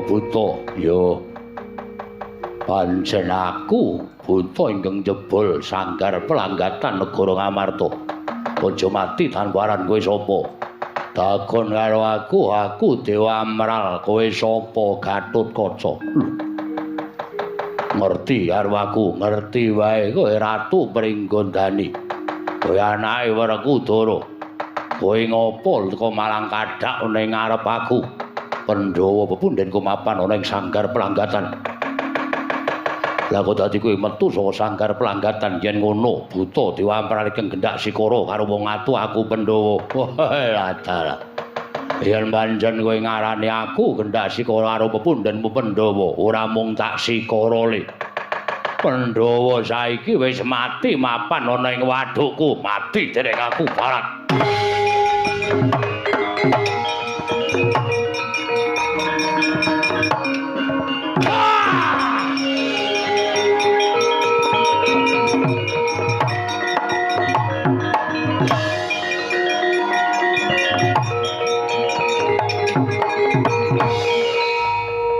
Buta ya pancen aku buta ingkang jebol sanggar pelanggatan negara Ngamarta. Aja mati tanpa aran kowe sapa? Takon karo aku, aku Dewa Amral, kowe sapa? Gatotkaca. Ngerti karo aku, ngerti wae kowe Ratu Pringgondani. Kowe anake Werkudara. Kowe ngopo teko malang kadak ning ngarep aku? Pandhawa pepundhen kumapan ana ing sanggar pelanggatan. Lah kok dadi kowe metu saka sanggar pelanggatan yen ngono buta Dewa Amral ingkang gendak sikara karo wong atu aku Pandhawa. Wah, dalah. Yen pancen kowe ngarani aku gendak sikara karo pepundhenmu Pandhawa, ora mung tak sikara le. Pandhawa saiki wis mati mapan ana ing wadukku, mati dening aku barat.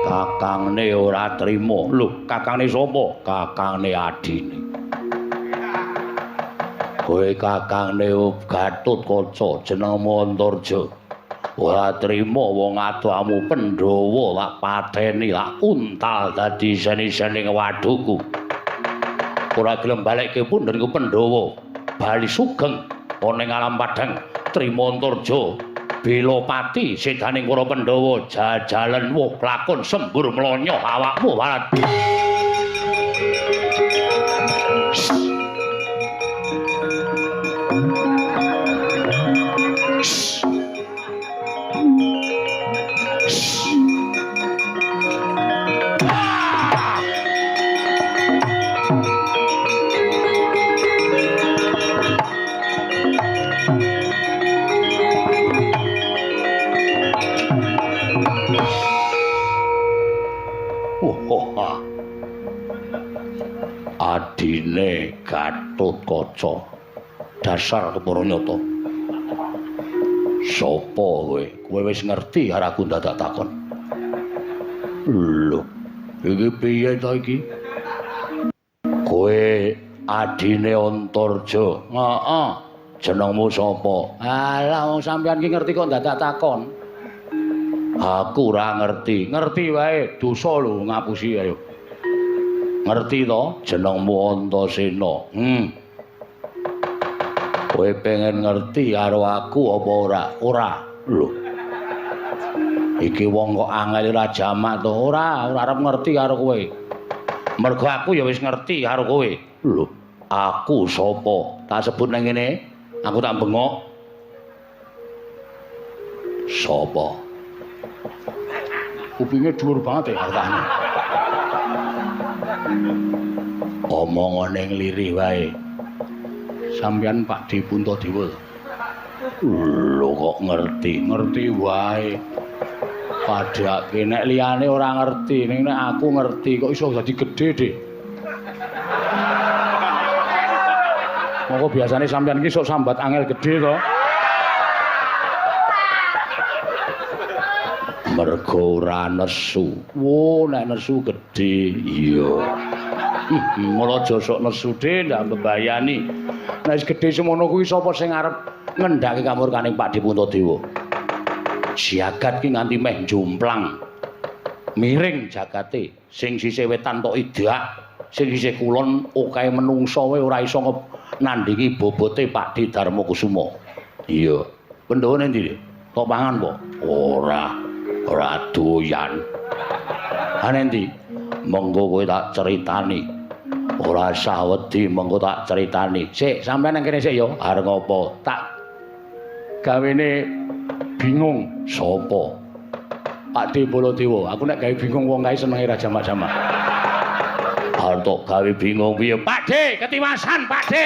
Kakangne ora trima. Lho, kakangne sapa? Kakangne adine. Kowe kakangne Gatotkaca jenengmu Antarja. Ora trima wong adamu Pandhawa lak pateni lak untal dadi seni-sening wadukku. Ora gelem balekke pundhenku Pandhawa. Bali sugeng ana ing alam padhang trima Antarja. Belopati sedaning para Pandhawa jajalen wuh lakon sembur mlonyoh awakmu Barat. Adine Gatotkaca dasar kepara nyata. Sapa kowe? Kowe wis ngerti karo aku dadak takon. Lho, iki piye to iki? Kowe adine Antarja. Heeh. Jenengmu sapa? Alah wong sampeyan iki ngerti kok dadak takon. Aku ora ngerti. Ngerti wae, dosa lho ngapusi ayo. Ngerti to jenengmu Antasena. Kowe pengen ngerti karo aku apa ora? Ora. Lho. Iki wong kok angel ora jamak to? Ora, ora arep ngerti karo kowe. Mergo aku ya wis ngerti karo kowe. Lho, aku sapa? Tak sebut nang ngene, aku tak bengok. Sapa? Kupinge dhuwur banget ya hartane. Omongane nglirih wae. Sampeyan Pak De Puntadewa. Lho kok ngerti? Ngerti wae. Padhake nek liyane ora ngerti, ning nek aku ngerti kok iso dadi gedhe, Dik. Monggo biasane sampeyan iki sok sambat angel gedhe to. Mergo ora nesu. Wo, nek nesu gedhe. Iya. Mula aja sok nesu, Dik, ndak mbebayani. Nek wis gedhe semono kuwi sapa sing arep ngendhake kamurkaning Pak De Puntadewa? Jagat ki nganti meh jomplang. Miring jagate, sing sisih wetan tok idak, sing sisih kulon okahe menungsa wae ora iso nandhingi bobote Pak De Darmakusuma. Iya. Pandhawa ning ndi? Tok pangan po? Ora. Ora doyan. Ane ndi? Mengko kowe tak critani. Ora usah wedi, mengko tak critani. Sik, sampeyan nang kene sik ya. Arep ngopo? Tak gawene bingung sapa? Pak De Baladewa. Aku nek gawe bingung wong kae senenge ra jamak-jamak. Arep tok gawe bingung piye? Pak De, ketiwasan Pak De.